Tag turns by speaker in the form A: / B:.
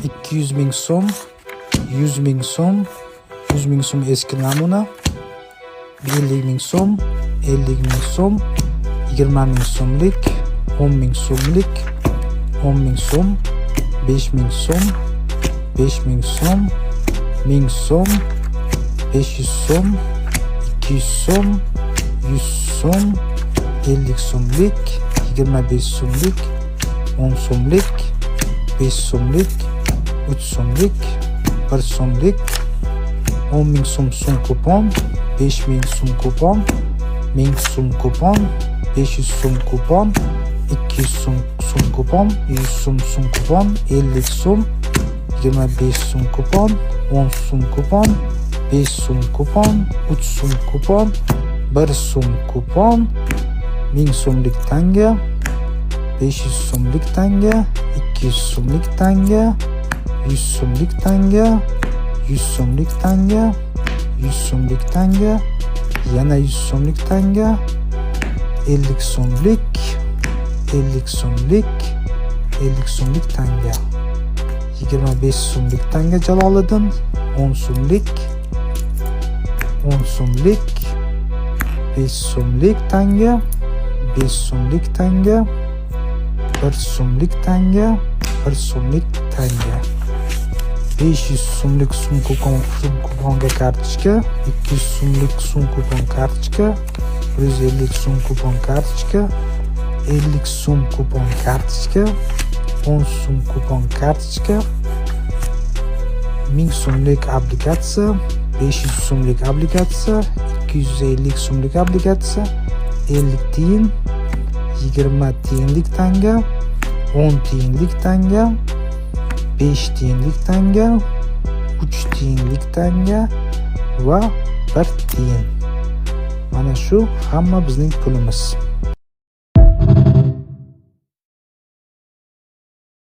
A: 200 ming so'm, 100 ming so'm, 100 ming so'm eski namuna, 50 ming so'm, 50 ming so'm, 20 ming so'mlik, 10 ming so'mlik, 10 ming so'm, 5 ming so'm, 5 ming so'm, 1000 so'm, 500 so'm, 200 so'm, 100 so'm, 50 so'mlik, 25 so'mlik, 10 so'mlik, 5 so'mlik, 3 so'mlik, 1 so'mlik, 10 ming so'm so'm kupon, 5 ming so'm kupon, 1000 so'm kupon, 500 so'm kupon, 200 so'm so'm kupon, 100 so'm so'm kupon, 50 so'm, 25 so'm kupon, 10 so'm kupon, 5 so'm kupon, 3 so'm kupon, 1 so'm kupon, 1000 so'mlik tanga, 500 so'mlik tanga, 200 so'mlik tanga, 100 so'mlik tanga, 100 so'mlik tanga, 100 so'mlik tanga, yana 100 so'mlik tanga, 50 so'mlik, 50 so'mlik, 50 so'mlik tanga, 25 so'mlik tanga Jaloliddin, 10 so'mlik, 10 so'mlik, 5 so'mlik tanga, 5 so'mlik tanga, 1 so'mlik tanga, 1 so'mlik tanga. 500 so'mlik so'm kupon, so'm kuponga kartochka, 200 so'mlik so'm kupon kartochka, 150 so'm kupon kartochka, 50 so'm kupon kartochka, 10 so'm kupon kartochka, 1000 so'mlik obligatsiya, 500 so'mlik obligatsiya, 250 so'mlik obligatsiya, 50 tiyin, 20 tiyinlik tanga, 10 tiyinlik tanga, 5 tiyinlik tanga, 3 tiyinlik tanga va 1 tiyin. Mana shu hamma bizning pulimiz.